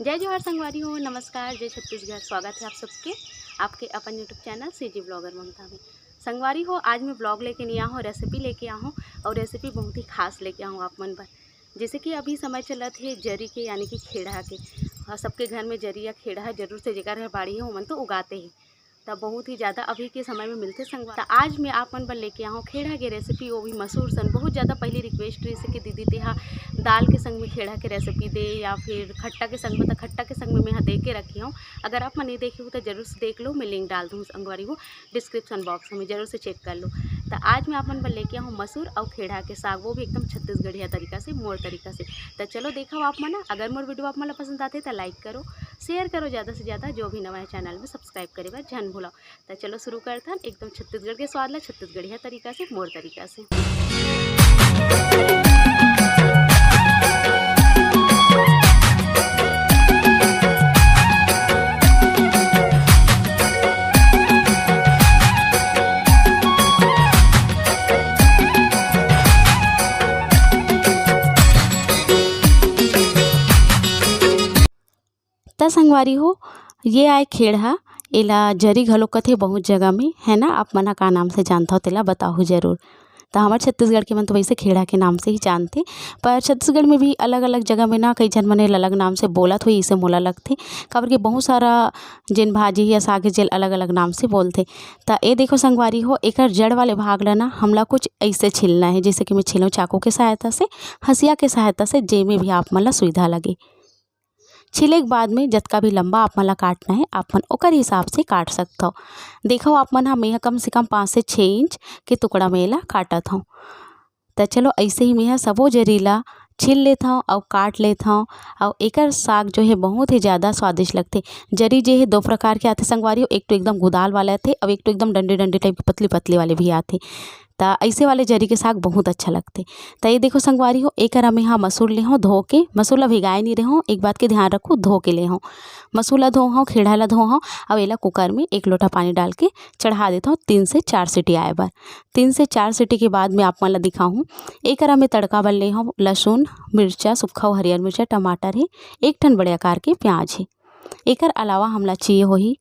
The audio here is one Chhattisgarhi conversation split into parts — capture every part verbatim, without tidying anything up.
जय जोहार संगवारी हो, नमस्कार, जय छत्तीसगढ़। स्वागत है आप सबके आपके अपन YouTube चैनल सीजी ब्लॉगर ममता में। संगवारी हो, आज मैं ब्लॉग लेके नहीं आया हूँ, रेसिपी लेके आया हूँ और रेसिपी बहुत ही खास लेके आया हूँ आप मन बर। जैसे कि अभी समय चलत है जरी के, यानी कि खेड़हा के। और सबके घर में जरी या खेड़हा जरूर से, जेकर घर बाड़ी है ओमन तो उगाते हैं। तब बहुत ही ज़्यादा अभी के समय में मिलते संगवारी। त आज मैं आप मन बर लेके आया हूँ खेड़हा के रेसिपी, वो भी मसूर सन। बहुत ज़्यादा पहली रिक्वेस्ट रही कि दीदी तेहा दाल के संग में खेड़हा के रेसिपी दे या फिर खट्टा के संग में, तो खट्टा के संग में मैं यहाँ दे के रखी हूँ। अगर आप मन नहीं देखे हो तो जरूर से देख लो, मैं लिंक डाल दूँ संगवारी हो डिस्क्रिप्शन बॉक्स में, जरूर से चेक कर लो। त आज मैं आप मन बर लेके आया हूँ मसूर और खेड़हा के साग, वो भी एकदम छत्तीसगढ़िया तरीका से, मोर तरीका से। त चलो देखा आप मन, अगर मोर वीडियो आप मन ला पसंद आते तो लाइक करो, शेयर करो ज़्यादा से ज़्यादा, जो भी नवा है चैनल में सब्सक्राइब करे बर झन भूलो। त चलो शुरू करथन एकदम छत्तीसगढ़ के स्वाद ला छत्तीसगढ़िया तरीका से, मोर तरीका से। त संगवारी हो, ये आय खेड़हा, एला जरी घलो कथे बहुत जगह में, है ना? आप मन ह का नाम से जानथव, तेला बताहू जरूर। त हमर छत्तीसगढ़ के मन तो वैसे खेड़हा के नाम से ही जानथे, पर छत्तीसगढ़ में भी अलग-अलग जगह में ना कई झन मन एला अलग नाम से बोलत होही, इसे मोला लगथे, काबर कि बहुत सारा जेन भाजी या साग हे, जेल अलग-अलग नाम से बोलथे। त ए देखो संगवारी हो, एकर जड़ वाले भाग ल ना हमला कुछ ऐसे छीलना है, जैसे कि मैं छीलूँ चाकू के सहायता से, हंसिया के सहायता से, जेमे भी आप मन ला सुविधा लगे। छिले के बाद में जतका भी लंबा आप मन ला काटना है, आप मन ओकर हिसाब से काट सकथव। देखो आप मन ह, मेंह कम से कम पाँच से छः इंच के टुकड़ा में एला काटत हव। त चलो, ऐसे ही मेंह सबो जरी ला छील लेत हव अउ काट लेत हव। अउ एकर साग जो है बहुत ही ज़्यादा स्वादिष्ट लगथे। जरी जे है दो प्रकार के आथे संगवारी हो, एक तो एकदम गुदाल वाला आथे, अउ एक तो एकदम डंडे डंडे टाइप के पतली पतली वाले भी आथे। त ऐसे वाले जरी के साग बहुत अच्छा लगथे। त ये देखो संगवारी हो, एकर में हा मसूर ले हव धो के, मसूर ला भिगाए नहीं रहो, एक बात के ध्यान रखो, धो के ले हव। मसूर ला धो हव, खेड़ा ला धो हव, अउ एला कुकर में एक लोटा पानी डाल के चढ़ा देत हव तीन से चार सीटी आए बर। तीन से चार सीटी के बाद में आप मन ला दिखाहूँ। एकरा में तड़का बर ले हव लहसुन, मिर्चा, सुक्खा अउ हरियर मिर्चा, टमाटर हे, एक ठन बड़े आकार के प्याज हे। एकर अलावा हमला चाहिए होही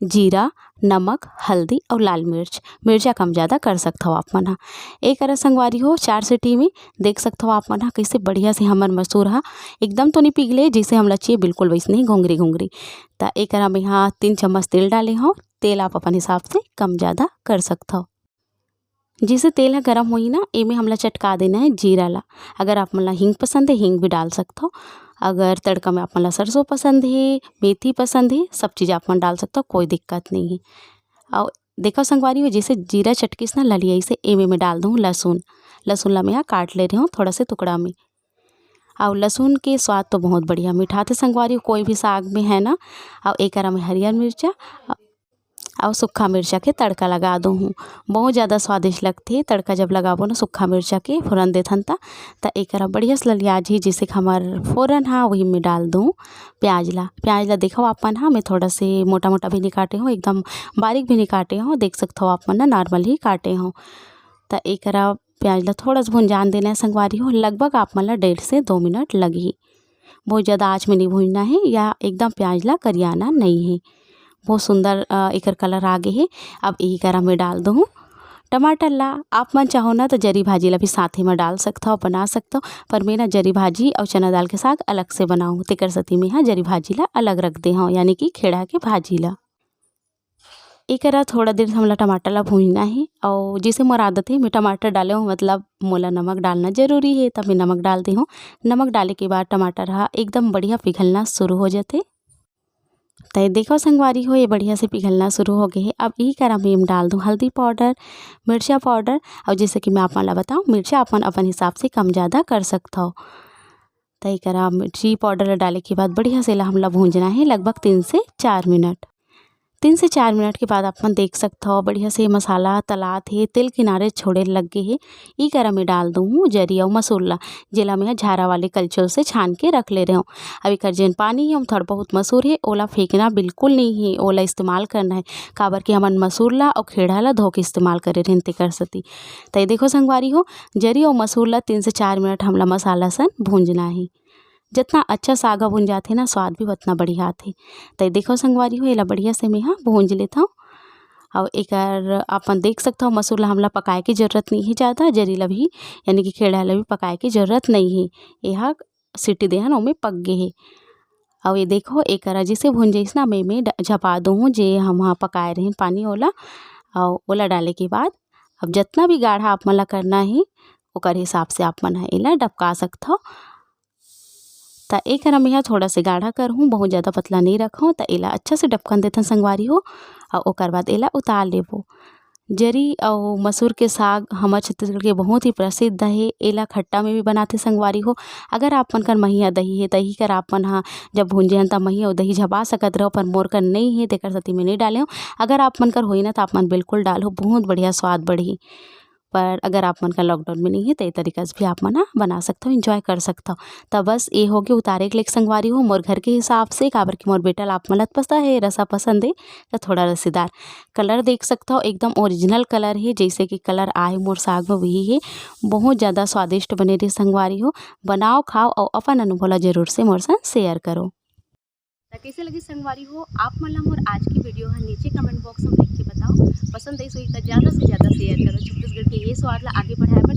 जीरा, नमक, हल्दी अउ लाल मिर्च। मिर्चा कम ज़्यादा कर सकथव आप मन ह। एकरा संगवारी हो, चार सीटी में देख सकथव आप मन ह, कइसे बढ़िया से हमर मसूर ह एकदम तो नहीं पिघले, जइसे हमला चाहिए बिल्कुल वइसने ही घुंघरी घुंघरी। त एकरा में हा तीन चम्मच तेल डाले हव। तेल आप अपन हिसाब से कम ज़्यादा कर सकथव। जइसे तेल ह गरम होही ना, एमे हमला चटका देना है जीरा ला। अगर आप मन ला हींग पसंद है, हींग भी डाल सकथव। अगर तड़का में आप मन ला सरसों पसंद है, मेथी पसंद है, सब चीज़ आप मन डाल सकथव, कोई दिक्कत नहीं है। अउ देखो संगवारी हो, जइसे जीरा चटकिस ना ललियाइस, एमे मैं डाल दूँ लहसुन। लहसुन ला मैं हा काट ले रहे हव थोड़ा से टुकड़ा में। अउ लहसुन के स्वाद तो बहुत बढ़िया मिठाथे संगवारी हो, कोई भी साग में, है ना। अउ एकरा में हरियर मिर्चा अउ सुक्खा मिर्चा के तड़का लगा दूँ हूँ। बहुत ज़्यादा स्वादिष्ट लगथे तड़का जब लगाबो ना सुक्खा मिर्चा के फोरन देथन त। त एकरा बढ़िया से ललिया जी, जइसे कि हमर फोरन हा, वही में डाल दूँ प्याज ला। प्याज ला देखो आप मन हा, मैं थोड़ा से मोटा मोटा भी नहीं काटे हव, एकदम बारीक भी नहीं काटे हव, देख सकथव आप मन ना, नॉर्मल ही काटे हव। त एकरा प्याज ला थोड़ा सा भुंजान देना है संगवारी हो, लगभग आप मन ला डेढ़ से दो मिनट लगही। बहुत ज़्यादा आँच में नहीं भूंजना है या एकदम प्याज ला करियाना नहीं है। बहुत सुंदर, अ, एकर कलर आ गे हे। अब इही करा में डाल दूँ टमाटर ला। आप मन चाहो ना तो जरी भाजी ला भी साथे में डाल सकथव, बना सकथव, पर मैं ना जरी भाजी अउ चना दाल के साग अलग से बनाऊँ, तेकर सेती मैं हा जरी भाजी ला अलग रख दे हव, यानी कि खेड़ा के भाजी ला। एकरा थोड़ा देर हमला टमाटर ला भूंजना हे, अउ जइसे मोर आदत हे, मैं टमाटर डाले हव, मतलब मोला नमक डालना जरूरी हे, त मैं नमक डाल दे हव। नमक डाले के बाद टमाटर हा एकदम बढ़िया पिघलना शुरू हो जाथे। त ये देखो संगवारी हो, ये बढ़िया से पिघलना शुरू हो गए हे। अब इही करा में हम डाल दूँ हल्दी पाउडर, मिर्चा पाउडर, अउ जइसे कि मैं आप मन ला बताऊँ, मिर्चा अपन अपन हिसाब से कम ज़्यादा कर सकथव। त एकरा मिर्ची पाउडर ला डाले के बाद बढ़िया से ला हमला भूंजना हे लगभग तीन से चार मिनट। तीन से चार मिनट के बाद आप मन देख सकथव बढ़िया से मसाला तलात हे, तेल किनारे छोड़े लग गे हे। ई करा में डाल दूँ जरी अउ मसूर ला, जेला मैं झारा वाले कलछुल से छान के रख ले रहेंव। अब एकर जेन पानी हे, ओम थोड़ा बहुत मसूर हे, ओला फेंकना बिल्कुल नहीं हे, ओला इस्तेमाल करना हे, काबर कि हमन मसूर ला अउ खेड़ा ला धो के इस्तेमाल करे रहेन तेकर सेती। त ये देखो संगवारी हो, जरी अउ मसूर ला तीन से चार मिनट हमला मसाला सन भूंजना हे। जितना अच्छा साग ह भुंजाथे ना, स्वाद भी उतना बढ़िया आथे। त ये देखो संगवारी हो, एला बढ़िया से मेहा भूंज लेथव। अउ एकर अपन देख सकथव, मसूर ला हमला पकाए के जरूरत नहीं है ज़्यादा, जरी ला भी, यानी कि खेड़ा ला भी पकाए के जरूरत नहीं है। एहा सीटी देहन ओमे पक गे हे। अउ ये देखो, एकरा जैसे भुंजाइस ना, मैं, मैं ड-, झपा दूँ जे हम ह पकाए रहेन पानी ओला। अउ ओला डाले के बाद अब जितना भी गाढ़ा आप मन ला करना हे, ओकर हिसाब से आप मन ह एला डबका सकथव। त एकर मेहा थोड़ा से गाढ़ा करहूँ, बहुत ज़्यादा पतला नहीं रखहूँ। त एला अच्छा से डबकन देथन संगवारी हो, अउ ओकर बाद एला उतार लेबो। जरी अउ मसूर के साग हमर छत्तीसगढ़ के बहुत ही प्रसिद्ध हे। एला खट्टा में भी बनाथे संगवारी हो। अगर आप मन कर महिया दही हे, दही कर आप मन ह जब भूंजे हन, त महिया अउ दही झपा सकत रहो, पर मोर कर नइ हे, तेकर सेती मैं नइ डाले हूँ। अगर आप मन कर होही ना, त आप मन बिल्कुल डालहू, बहुत बढ़िया स्वाद बढ़ही। पर अगर आप मन कर lockdown में नइ हे, त ए तरीका से भी आप मन ह बना सकथव, enjoy कर सकथव। त बस ए होगे उतारे के लेक संगवारी हो, मोर घर के हिसाब से, काबर कि मोर बेटा ला आप मन ला पता हे, रसा पसंद हे, त थोड़ा रसीदार। Colour देख सकथव, एकदम original colour हे, जैसे कि colour आए मोर साग में, वही हे। बहुत ज़्यादा स्वादिष्ट बने रही संगवारी हो। बनाओ, खाओ अउ अपन अनुभव ला जरूर से मोर संग share करो। त कैसे लगी संगवारी हो आप मन ला मोर आज की video ह? नीचे comment box में लिख के बताओ। पसंद आइस होही त ज़्यादा से ज़्यादा share करो। छत्तीसगढ़ के ये स्वाद ला आगे बढ़ाए बर